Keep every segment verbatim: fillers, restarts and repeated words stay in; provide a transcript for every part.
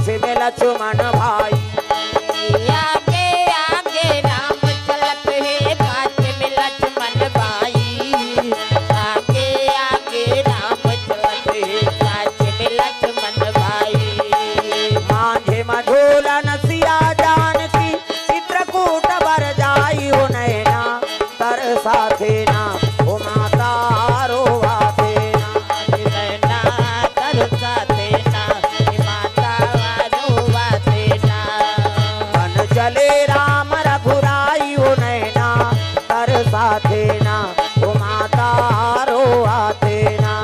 पाछे में लक्ष्मण भाई। आगे आगे राम चलत हे, पाछे में लक्ष्मण भाई। आगे आगे राम चलत हे, पाछे में लक्ष्मण भाई। मांझे मझोलन सिया जानकी, चित्रकूट बर जाई हो नैना। तरसा थे ना, ओ माता रोवा थे ना। नैना तरसा थे ना, ए माता रोवा थे ना। बन चले राम रघुराई ओ नैना, तरसा थे ना, ओ माता रोवा थे ना।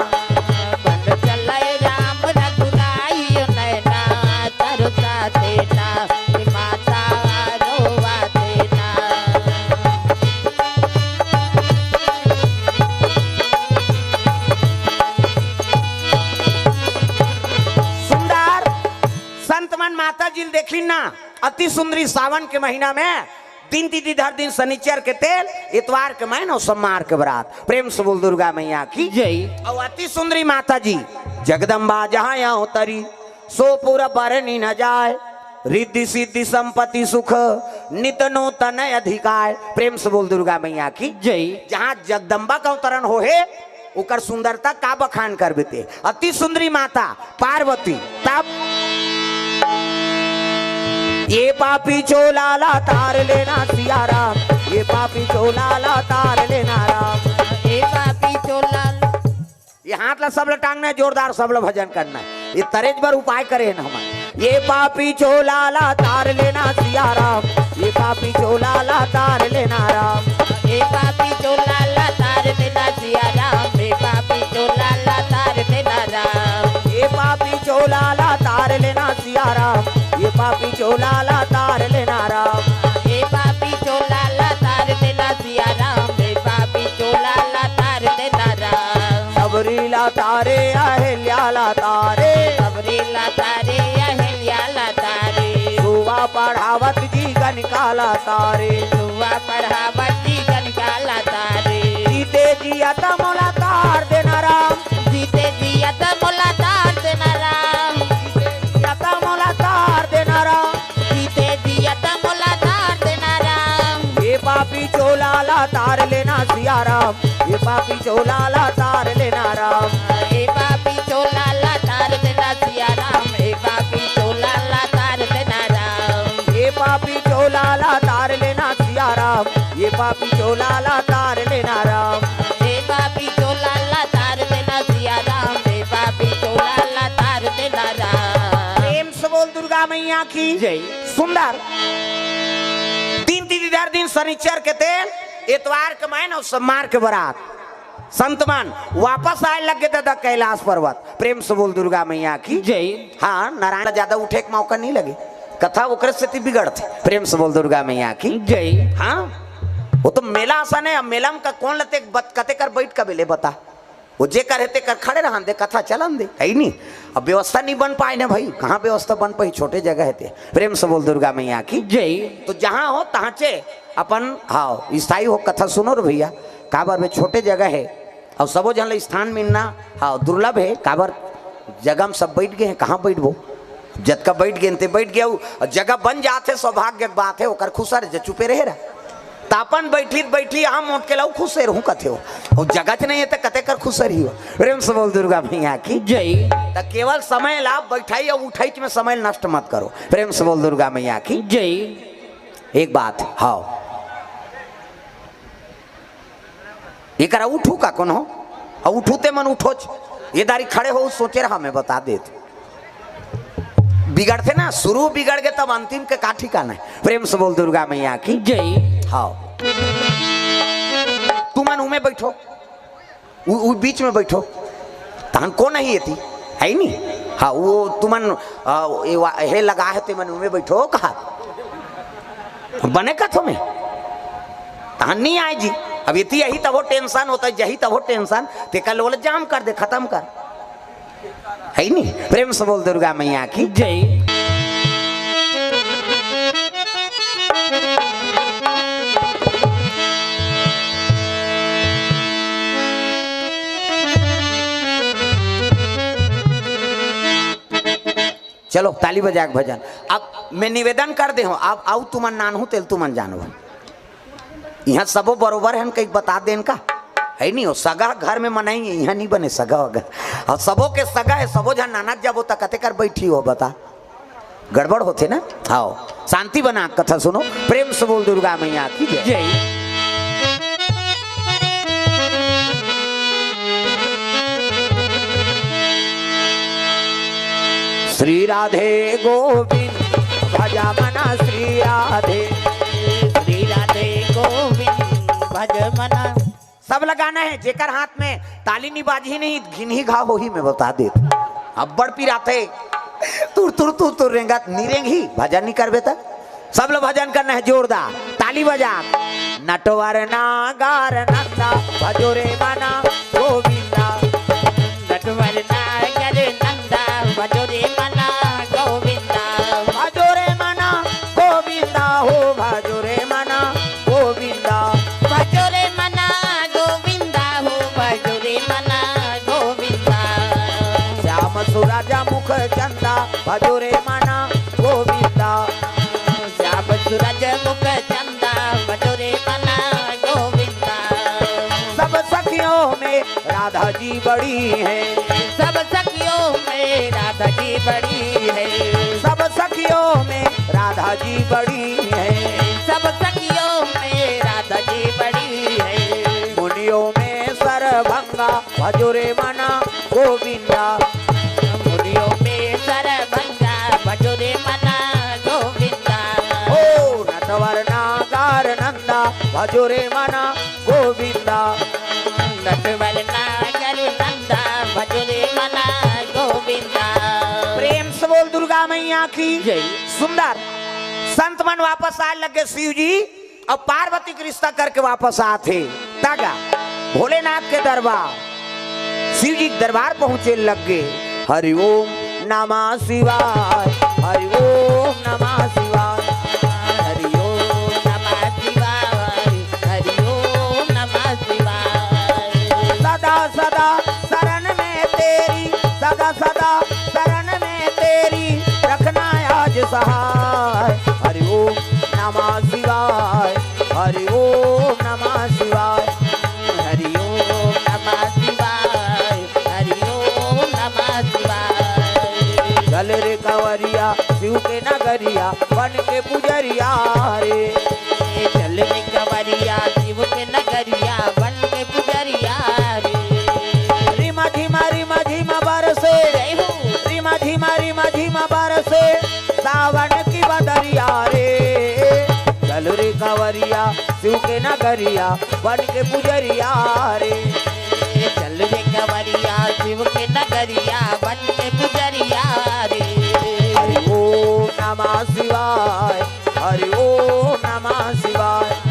बन चले राम रघुराई ओ नैना, तरसा थे ना, ए माता रोवा थे ना। सुंदर संत मन माता जी ल देखिन ना, अति सुंदरी सावन के महीना में दिन तिथि धर दिन शनिचर के तेल, इतवार के मैन अउ सोमवार के बरात। प्रेम से बोल दुर्गा मैया की जय। अउ अति सुंदरी माता जी जगदम्बा जहाँ अवतरी, सो पुर बरनि न जाय। रिद्धि सिद्धि संपत्ति सुख नित नूतन अधिकाय। प्रेम से बोल दुर्गा मैया की जय। जहाँ जगदम्बा का अवतरण होहे, ओकर सुंदरता का बखान करबे ते। अति सुंदरी माता पार्वती तब ये पापी चोला ला तार लेना सिया राम, ये पापी चोला ला तार लेना राम। ए पापी चोला ये हाथ ला सब ला टांगना है, जोरदार सब ला भजन करना है। ये तरेज बर उपाय करे हैं हम। ये पापी चोला ला तार लेना सिया राम, ये पापी चोला ला तार लेना राम। ए पापी चोला ला तार देना सिया राम, ए पापी चोला ला तार देना राम। ये पापी चोला ला तार लेना सिया राम, ये पापी चोला ला तार लेना राम। ए पापी चोला ला तार देना सिया राम, ए पापी चोला ला तार देना राम। सबरी ला तारे, अहिल्या ला तारे। सबरी ला तारे, अहिल्या ला तारे। सुवा पढ़ावत जी गणिका ला तारे। सुवा पढ़ावत जी गणिका ला तारे। जीते जियत मोला तार देना राम। जीते जियत मोला तार देना राम। जीते जियत मोला तार देना राम। जीते जियत मोला तार देना राम। ये पापी चोला ला तार लेना सिया राम, ये पापी चोला ला तार लेना राम। ए पापी चोला ला तार देना सिया राम, ए पापी चोला ला तार देना राम। ये पापी चोला ला तार लेना सिया राम, ये पापी चोला ला तार लेना राम। ए पापी चोला ला तार देना सिया राम, ए पापी चोला ला तार देना राम। प्रेम से बोल दुर्गा मैया की जय। सुंदर दिन तिथि धर दिन शनिचर के तेल, एतवार के मैन अउ सोमवार के बरात। संत मन वापस आए लग गे दादा कैलाश पर्वत। प्रेम से बोल दुर्गा मैया की जय। हाँ, नारायण ज्यादा उठे के मौका नहीं लगे, कथा ओकरे सेती बिगड़थे। प्रेम से बोल दुर्गा मैया की जय। हाँ, वो तो मेला असन है। अब मेला में का कौन लते बत-, कते कर बैठ का बेले बता, वो जे कर हे ते कर खड़े रहन दे, कथा चलन दे, है नी? अब व्यवस्था नहीं बन पाए ना भाई, कहाँ व्यवस्था बन पाई, छोटे जगह हे ते। प्रेम से बोल दुर्गा मैया की जय। तो जहाँ हो तहाँ चे अपन, हाँ, स्थायी हो, कथा सुनो रे भैया। काबर बे, छोटे जगह है, अउ सबो झन ला स्थान मिलना, हाँ, दुर्लभ है। काबर जगह में सब बैठ गए हैं, कहाँ बैठबो? जतका बैठ गए ते बैठ गए, अउ जगह बन जात है, सौभाग्य के बात है, ओकर खुसर जे चुपे रहे रहा। त अपन बैठी त बैठी, हम मोट के लाऊ खुसर हूँ कथे हो। अउ जगह च नहीं है त कते कर खुसर ही हो। प्रेम से बोल दुर्गा मैया की जय। त केवल समय ला बैठाई अउ उठाई में समय नष्ट मत करो। प्रेम से बोल दुर्गा मैया की जय। एक बात, हाँ, एकरा उठू का कोनो? अउ उठू ते मन उठोच, ये दारी खड़े हो, सोचे रहा, मैं बता देत। बिगड़थे ना, शुरू बिगड़ गे तब अंतिम के का ठिकाना है। प्रेम से बोल दुर्गा मैया की जय। हाँ, तुमन उमे बैठो, उ, उ बीच में बैठो, तहन को नहीं एती, है नी? हाँ, वो तुमन, आ, ये वा-, हे लगा है, तुमन उमे बैठो, कहा बने कथो में, तहन नहीं आए जी। अब इति यही तब टेंशन होता है, यही तब टेंशन, तेकर लोल जाम कर दे, खत्म कर, है नी? प्रेम से बोल दुर्गा मैया की जय। चलो, ताली बजा के भजन। अब मैं निवेदन कर दे हूँ, अब आऊ तुमन नानहू तेल तुमन जानव। इहाँ सबो बरोबर हन, कहीं बता देन का? है नहीं हो, सगा घर में मनाई है, इहाँ नहीं बने सगा वगा। और सबो के सगा है, सबो झन नानत जाबो त कते कर बैठी हो, बता? गड़बड़ होथे ना। हाँ, शांति बना के कथा सुनो। प्रेम से बोल दुर्गा मैया की जय। जय। श्री राधे गोविंद भज मना श्री राधे। श्री राधे गोविंद भज मना। सब लगाना है, जेकर हाथ में ताली नी बाजही नहीं, घिनही घाव होही, मैं बता देत। अब्बड़ पिराथे, तुर तुर तुर तुर रेंगत, नी रेंगही, भजन नी करबे त। सब लोग भजन करना है जोरदार, ताली बजा। नटवर नागर नंदा भजो रे मना गोविंदा। नटवर नागर नंदा भजो रे मना गोविंदा। भजो रे मना गोविंदा हो, भजो रे मना गोविंदा। भजो रे मना गोविंदा हो, भजो रे मना गोविंदा। श्याम सुरज मुख चंदा भजो रे मना गोविंदा। श्याम सुरज मुख चंदा भजो रे मना गोविंदा। सब सखियों में राधा जी बड़ी है। सब सखियों में राधा जी बड़ी है। सब सखियों में राधा जी बड़ी है। सब सखियों में राधा जी बड़ी है। मुनियों में सरभंगा भजो रे मना गोविंदा। मुनियों में सरभंगा भजो रे मना गोविंदा। ओ नटवर नागर नंदा भजो रे मना गोविंदा। नटवर नागर नंदा भजो रे मना गोविंदा। प्रेम से बोल दुर्गा मैया की जय। सुंदर संत मन वापस आए लगे शिव जी, अब पार्वती के रिश्ता करके वापस आथे। तागा भोलेनाथ के दरबार, शिव जी के दरबार पहुंचे लग गे। हरि ओम नमः शिवाय, हरि ओम नमः शिवाय। हरि ओम नमः शिवाय, हरि ओम नमः शिवाय। सदा सदा शरण में तेरी, सदा सदा शरण में तेरी, रखना आज सहाय। हरि ओम नमः शिवाय, हरि ओम नमः शिवाय। हरि ओम नमः शिवाय, हरि ओम नमः शिवाय। चल रे कंवरिया शिव के नगरिया, बन के पुजरिया रे। चल रे कंवरिया शिव के नगरिया, बन के पुजरिया रे। रिमा झिमा रिमा झिमा बरसे, जय हो। रिमा झिमा रिमा झिमा बरसे, सावन की बदरिया रे। चल रे कंवरिया शिव के नगरिया, बन के पुजरिया रे। चल रे कंवरिया शिव के नगरिया, बन के पुजरिया रे। हरि ओम नमः शिवाय, हरि ओम नमः शिवाय।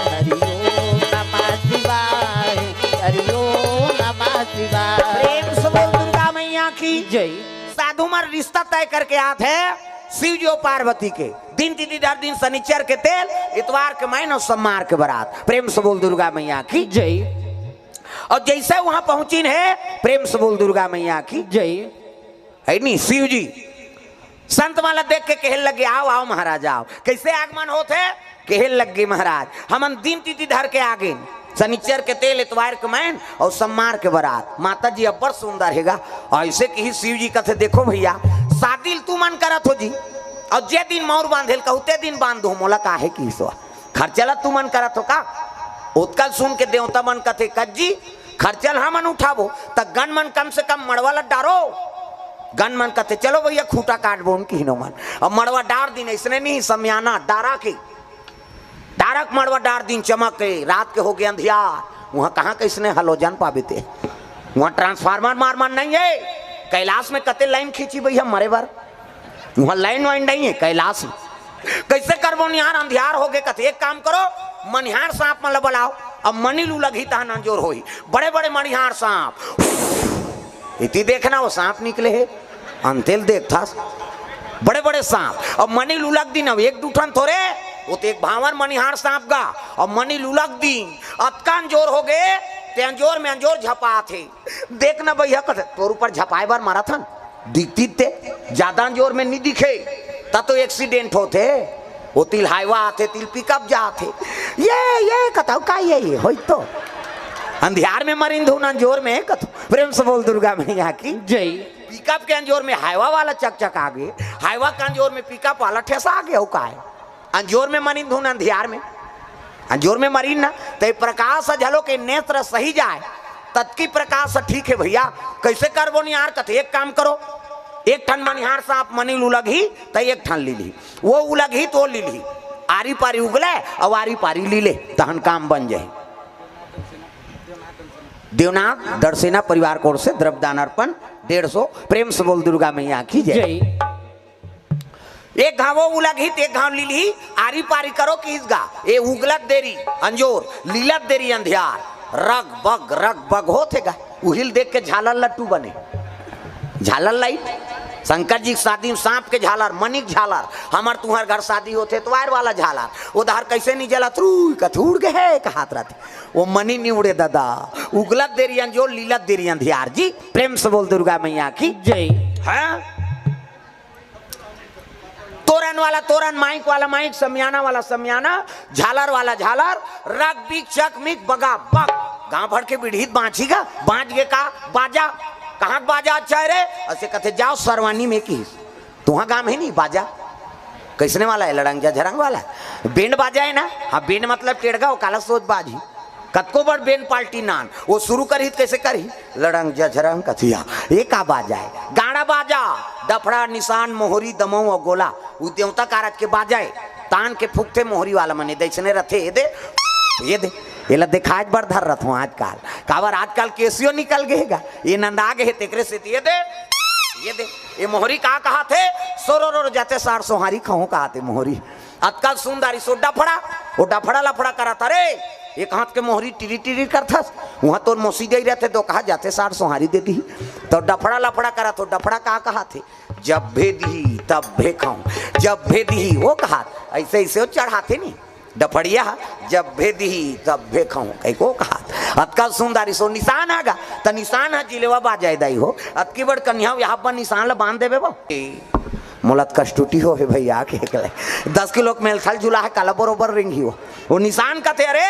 हरि ओम नमः शिवाय, हरि ओम नमः शिवाय। प्रेम से बोल दुर्गा मैया की जय। साधु मन रिश्ता तय करके आत हे शिव जी अउ पार्वती के। दिन तिथि धर दिन, शनिचर के तेल, इतवार के मैन अउ सोमवार के बरात। प्रेम से बोल दुर्गा मैया की जय। अउ जइसे उहाँ पहुँचिन हे, प्रेम से बोल दुर्गा मैया की जय। है नी, शिव जी संत मन ला देख के कहे लगे, "आओ, आओ महाराज, आओ।" कइसे आगमन होत हे? कहे लगे, "महाराज, हमन दिन तिथि धर के आगेन, शनिचर के तेल, इतवार के मैन अउ सोमवार के बरात।" माता जी अब्बड़ सुंदर हे गा। अइसे कही शिव जी कथे, "देखो भइया, शादी ल तुमन करत हो जी, अउ जे दिन मउर बांधे ल कहूँ, ते दिन बांध दो, मोला काहे किहिस ओ? खर्चा ल तुमन करत हो का?" ओतका ल सुन के देवता मन कथे, "कस जी, खर्चा ल हमन उठाबो, त गन मन कम से कम मड़वा ल डारो।" गन मन कथे, "चलो भइया, खूंटा काटबो न किहिन ओमन।" अब मड़वा डार दिन, अइसने नहीं, समियाना डारा के, डारा के मड़वा डार दिन, चमक के, रात के होगे अंधियार। उहाँ कहाँ कइसने हलोजन पाबे ते? उहाँ ट्रांसफार्मर मार मार नहीं हे। कैलाश में कते लाइन खींची भइया मरे बर? उहाँ लाइन वाइन नहीं हे कैलाश में। कइसे करबो निहार, अंधियार होगे। कथे, "एक काम करो, मनिहार सांप मन ल बलाओ, अब मनी लू लगही तहन अंजोर होही।" बड़े बड़े मनिहार सांप, इति देखना ओ सांप निकले हे, अंते ल देखथस, बड़े बड़े सांप। अब मनी लू लग दिन, अब एक दू ठन थोरे, ओ तो एक भांवर मनिहार सांप गा, अब मनी लू लग दिन, अतका अंजोर होगे, ते अंजोर में अंजोर झपात हे। देखना भइया, कथे, "तोर ऊपर झपाए बर मरत हन, दिखती ते ज्यादा अंजोर में नहीं दिखे, त तो एक्सीडेंट होथे। वो तिल हाईवा आथे, तिल पिकअप जाथे। ये ये कथव का ये ये होई तो अंधियार में मरिन धुन अंजोर में कथव। प्रेम से बोल दुर्गा मैया की। जय। पिकअप के अंजोर में हाईवा वाला चकचका गे, हाईवा के अंजोर में पिकअप वाला ठेसा गे। हो काय अंजोर में मरिन धुन अंधियार में, अंजोर में मरिन ना, ते प्रकाश झलो के नेत्र सही जाए, ततकी प्रकाश ठीक है भैया। कैसे करबो निहार कथे, एक काम करो, एक ठन मनिहार सांप मनी उलगही, त एक ठन लीलही, वो उलगही तो लीलही, आरी पारी उगले और आरी पारी लीले, तहन काम बन जाए। देवनाथ दरसेना परिवार की ओर से द्रव्यदान अर्पण डेढ़ सौ। प्रेम से बोल दुर्गा मैया की जय। जय। एक घाव वो उलगही त एक घाव लीलही, आरी पारी करो किस गा। ए उगलत देरी अंजोर, लीलत देरी अंधियार, रग बग रग बग होत हे गा। उहिल देख के झालर लट्टू बने, झालर लाइट। शंकर जी के शादी में सांप के झालर, मनिक झालर, हमर तुहर घर शादी होथे तो वायर वाला झालर। वो दहर कैसे नहीं जलत, रूई कथुड़ के है कहात रहते। वो मनी नहीं उड़े दादा, उगलत देरी अंजोर, लीलत देरी अंधियार जी। प्रेम से बोल दुर्गा मैया की। जय। हाँ। तोरन वाला तोरन, माइक वाला माइक, समियाना वाला समियाना, झालर वाला झालर, रग बिग चक मिक बगा बग। गांव भर के बिढ़ीत बांची गा, बांच गे का बाजा, कहाँ के बाजा अच्छा है रे? असे कथे जाओ सरवानी में की, तुहा गांव है नहीं बाजा, कैसने वाला है? लड़ंग झझरंग वाला है। बेंड बाजा है ना? हाँ, बेंड मतलब टेढ़गा, वो काला सोच बाजी। कतको बड़ बेंड पार्टी नान, वो शुरू करही त कैसे करही? लड़ंग झझरंग कथिया, ये का बाजा है? गाड़ा बाजा, डफड़ा, निशान, मोहरी, दमऊ और गोला, उ देवता कारज के बाजा है। तान के फुकथे मोहरी वाला मने, दैसने रथे, ये दे, ये दे, ये ला दिखाए बर धर रथों आजकल। काबर आजकल केसियो निकल गए गा, ये नंदा गए हे, तेकरे से ये दे, ये दे, ये मोहरी का कहाथे? सोरो रो जाते सार सोहारी खाऊं कहाथे मोहरी। अतका सुंदर इसो डफड़ा, वो डफड़ा लफड़ा करत, अरे, एक हाथ के मोहरी टिरी टिरी करथस, वहां तोर मौसी दे रहते तो कहा जाते सार सोहारी दे दी। तो डफड़ा लफड़ा करत हो, डफड़ा का कहाथे? जब भे दिही तब भे खाऊं, जब भे दिही वो कहा, ऐसे ऐसे वो चढ़ाथे नहीं डफड़िया, जब भे दिही तब भे खाऊं कही को कहा। अतका सुंदर इसो निशान आगा, त निशान है जिलेवा बाजाए दाई हो। अतकी बड़ कन्या यहाँ पर निशान ला बांध देबे बा। मोला त कष्टुटी हो हे भैया के एकले। दस किलो के मेलथल झूला है, काला बरोबर रिंगी हो। वो निशान कथे, अरे,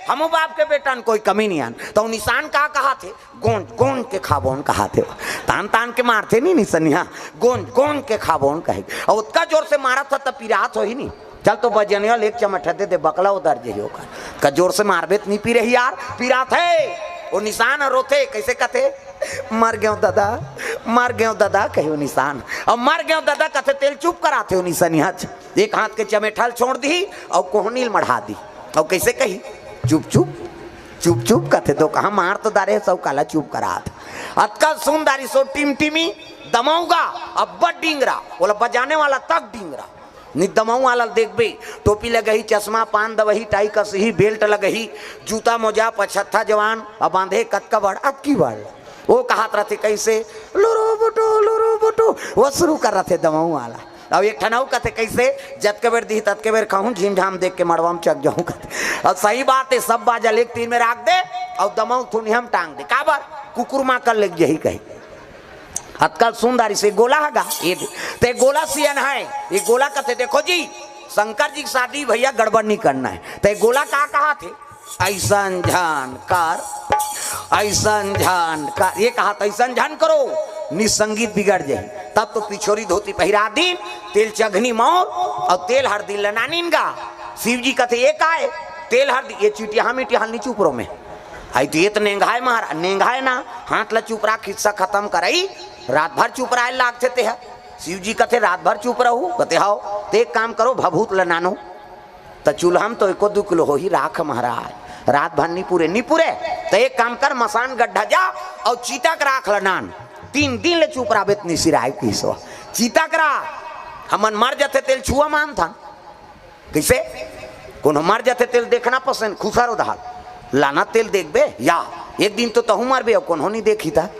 हमू बाप के बेटा न कोई कमी नहीं आन। तो वो निशान का कहाथे? गोंज गोंज के खाबोन कहाथे। तान तान के मारथे नहीं निसनिया, गोंज गोंज के खाबोन कहे। और उतका जोर से मारत था तब पिरात हो ही नहीं। चल तो बजनिया ले एक चमट दे दे, बकला उधर जे होकर। का जोर से मारबे त नहीं पी रही यार, पिरात है। वो निशान रोथे, कैसे कथे? मर गयो दादा, मर गयो दादा, कहे वो निशान। और मर गयो दादा कथे तेल चुप कराथे वो निशानिया। एक हाथ के चमेठल छोड़ दी और कोहनील मढ़ा दी। और कैसे कही? चुप चुप, चुप चुप कथे तो कहा मार तो दारे सब काला चुप करात। अतका सुंदर इसो टिमटिमी दमऊगा, अब्बड़ डिंगरा, बोला बजाने वाला तक डिंगरा। नि दमऊ वाला देखबे, टोपी लगही, चश्मा, पान दवही, टाई कसही, बेल्ट लगही, जूता मोजा, पछत्था जवान, अब बांधे कतका बड़, अतकी बड़। वो कहात रहथे कैसे, लुरु बुटु, लुरु बुटु, वो शुरू कर रहथे दमऊ वाला। अब एक ठन अउ कथे कैसे, जतके बेर दिही ततके बेर खाहूं, झीम झाम देख के मड़वा में चक जाहूं कथे। अब सही बात है, सब बाजा लेके तीन में राख दे, और दमऊ थुनिया में टांग दे, काबर? कुकुर मां कर लेके यही कही। अतका सुंदर इसे गोला हगा, ये दे। ते गोला सियन है, ये गोला कथे, देखो जी, शंकर जी की शादी भैया गड़बड़ नहीं करना है। ते गोला का कहाथे? ऐसन झन कर, ऐसन झन कर, ये कहाथे, ऐसन झन करो, नि संगीत बिगड़ जाए। तब तो पिछोरी धोती पहिरा दीन, तेल चघनी मौर, और तेल हरदी लनानिन गा। शिव जी कथे, ये का है? तेल हरदी, ये चिटिया मिटिया हल नहीं चुप रो में। आई तो ये तो नेंगाय महाराज, नेंगाय ना, हाथ ला चुप रहा, खिस्सा खत्म करई, रात भर चुप रहा लागथे ते है। शिव जी कथे, रात भर चुप रहू? कथे, हाव। ते एक काम करो, भभूत ल नानो। त चूल्हा म तो एको दू किलो होही राख महाराज, रात भर नी पुरे, नी पुरे। त एक काम कर, मसान गड्ढा जा अउ चीता के राख ल नान, तीन दिन ले चुप रहबे त नी सिराय किसो। चीता के राख, हमन मर जथे तेल छुआ मानथन। कइसे? कोनो मर जथे तेल देखना पसंद, खुसर उधार। लाना तेल देखबे या एक दिन तो तहू मरबे, अउ कोनो नी देखी त।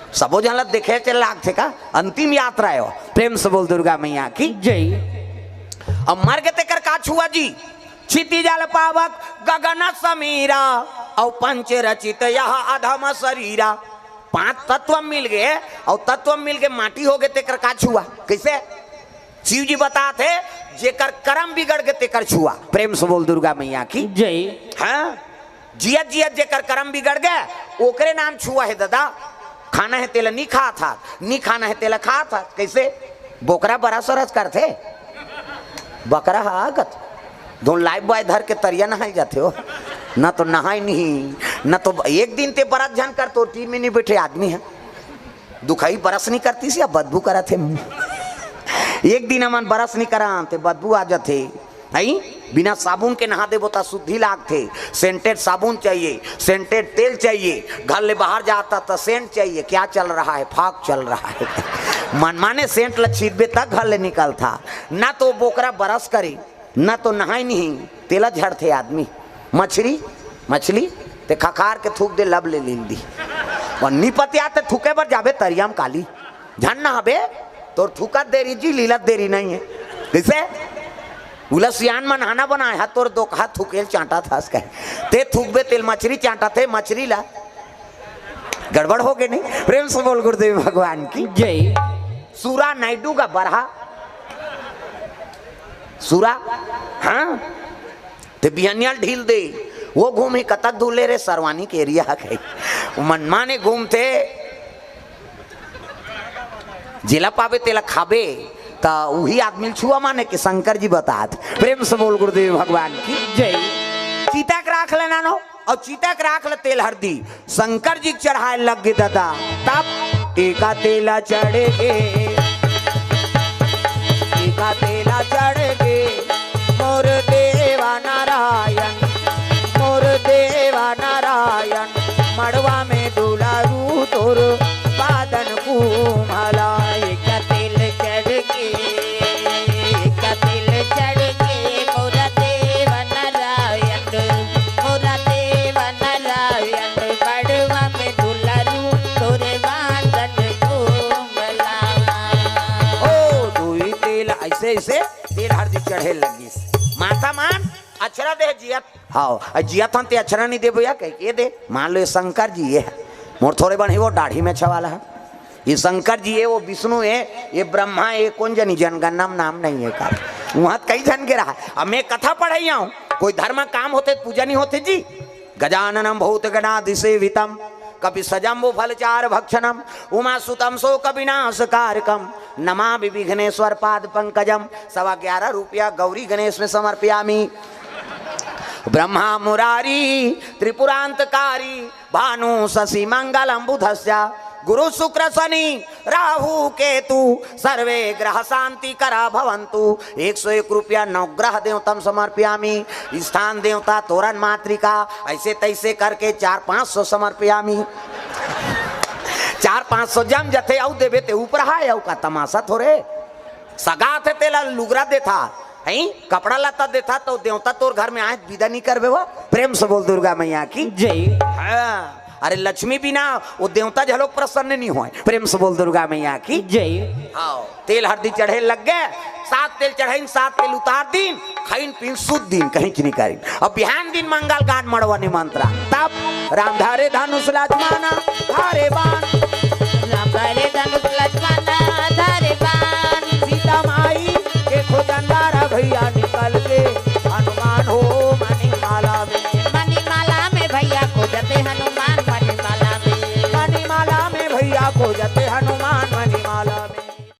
सबो झन ल देखे चल लागथे का? अंतिम यात्रा है वो। प्रेम से बोल दुर्गा मैया की। जय। अब मर गे तेकर का छुआ जी? क्षिति जल पावक गगन समीरा, अउ पंच रचित यह अधम शरीरा। पांच तत्व मिल गए, अउ तत्व मिल के माटी हो गए, तेकर का छुआ? कैसे? शिव जी बतात हे, जेकर करम बिगड़ गए, तेकर छुआ। प्रेम से बोल दुर्गा मैया की। जय। हाँ, जियत जियत जेकर करम बिगड़ गए, ओकरे नाम छुआ हे दादा। खाना हे तेला नी खात हस, नी खाना हे तेला खात हस। कैसे? बोकरा बरस अरस करथे, बकरा हा आगत धुन लाइफ बॉय धर के तरिया नहाए जाथे हो। न तो नहाए नहीं, न तो एक दिन ते बरत झन कर, तो टीम में नहीं बैठे आदमी है। दुखई बरस नहीं करती सी, अब बदबू करत हे। एक दिन हमन बरस नहीं करान ते बदबू आ जाथे। हई, बिना साबुन के नहा देबो त शुद्धि लागथे। सेंटेड साबुन चाहिए, सेंटेड तेल चाहिए, घर ले बाहर जाता त सेंट चाहिए। क्या चल रहा है? फाग चल रहा है। मनमाने सेंट ल छींचबे त घर ले निकलथा। ना तो बोकरा बरस करे, ना तो नहाए नहीं, तेला झड़थे आदमी। मछरी, मछली, ते खखार के थूक दे, लब ले लील दी। और निपतिया ते थूके बर जाबे तरिया म काली। झन नहाबे, तोर थूकत देरी जी, लीलत देरी नहीं है। जैसे उला सियान मन हाना बनाए हा, तोर दो हाथ थूकेल चांटा था कहे। ते थूकबे तेल मछरी चांटा थे, मछरी ला गड़बड़ हो गए नहीं। प्रेम से बोल गुरुदेव भगवान की। जय। सूरा नायडू का बरहा। सूरा, हाँ, ते बिहनिया ल ढील दे। वो घूम ही कतक दूर ले रे, सरवानी के एरिया है कहे। मनमाने घूमथे, जेला पाबे तेला खाबे, त उही आदमी ल छुआ माने के शंकर जी बतात। प्रेम से बोल गुरुदेव भगवान की। जय। चिता के राख ले नानो, अउ चिता के राख ले तेल हरदी शंकर जी के चढ़ाए लग गे दादा। तब एका तेला चढ़ के, एका तेला चढ़ के, मोर देवा नारायण, मोर देवा नारायण, मड़वा में दुलारू तोर पादन कुमला। एक तेल चढ़ के, एक तेल चढ़ के, मोर देवा नारायण, मोर देवा नारायण, मड़वा में दुलारू तोर पादन कुमला। ओ दुई तेल ऐसे ऐसे तेल हरदी चढ़े लगिस। माता मान अक्षरा दे जियत। हाँ, आ जियत हन ते अक्षरा नहीं देबो या कह के दे। मान लो ये शंकर जी ये है। मोर थोड़े बन ही वो दाढ़ी में छवाला है। ये शंकर जी ये, वो विष्णु है, ये ब्रह्मा ये, कौन जनी जनगणना में नाम नहीं है का। वहाँ कई जन के रहा। अब मैं कथा पढ़ाई हूँ, कोई धर्म काम होते पूजा नहीं होते जी। गजाननं भूतगणादिसेवितं कपित्सजम्बूफलचारुभक्षणं उमासुतं शोकविनाशकारकं नमामि विघ्नेश्वर पाद पंकजम। सवा ग्यारह रुपया गौरी गणेश में समर्पयामी। ब्रह्मा मुरारी त्रिपुरांतकारी भानु शशि मंगलम बुधस्य गुरु शुक्र शनि राहु केतु सर्वे ग्रह शांति करा भवंतु। एक सौ एक रुपया नवग्रह देवतम समर्पयामी। स्थान देवता तोरण मातृका ऐसे तैसे करके चार पाँच सौ समर्पयामी। चार पाँच सौ जम जथे अउ देबे ते ऊपर है अउ का तमाशा थोरे। सगा थे तेला लुगरा देथा, हैं? कपड़ा लत्ता देथा तो देवता तोर घर में आए विदा नहीं करबे वो। प्रेम से बोल दुर्गा मैया की। जय। हाँ। अरे लक्ष्मी बिना वो देवता झलोक प्रसन्न नहीं होए। प्रेम से बोल दुर्गा मैया की। जय। हाँ, तेल हरदी चढ़े लग गए, सात तेल चढ़ाइन, सात तेल उतार दीन, खाइन पीन सुध दीन, कहीं नहीं करीन। अब बिहान दिन मंगल गान मड़वा निमंत्रण। तब राम धारे धनुष लक्ष्मण धारे बाण। राम धारे धनुष लक्ष्मण धारे बाण। सीता माई के खोजंदार भैया निकल के हनुमान हो मणिमाला में। मणिमाला में भैया खोजते हनुमान मणिमाला में। मणिमाला में भैया खोजते हनुमान मणि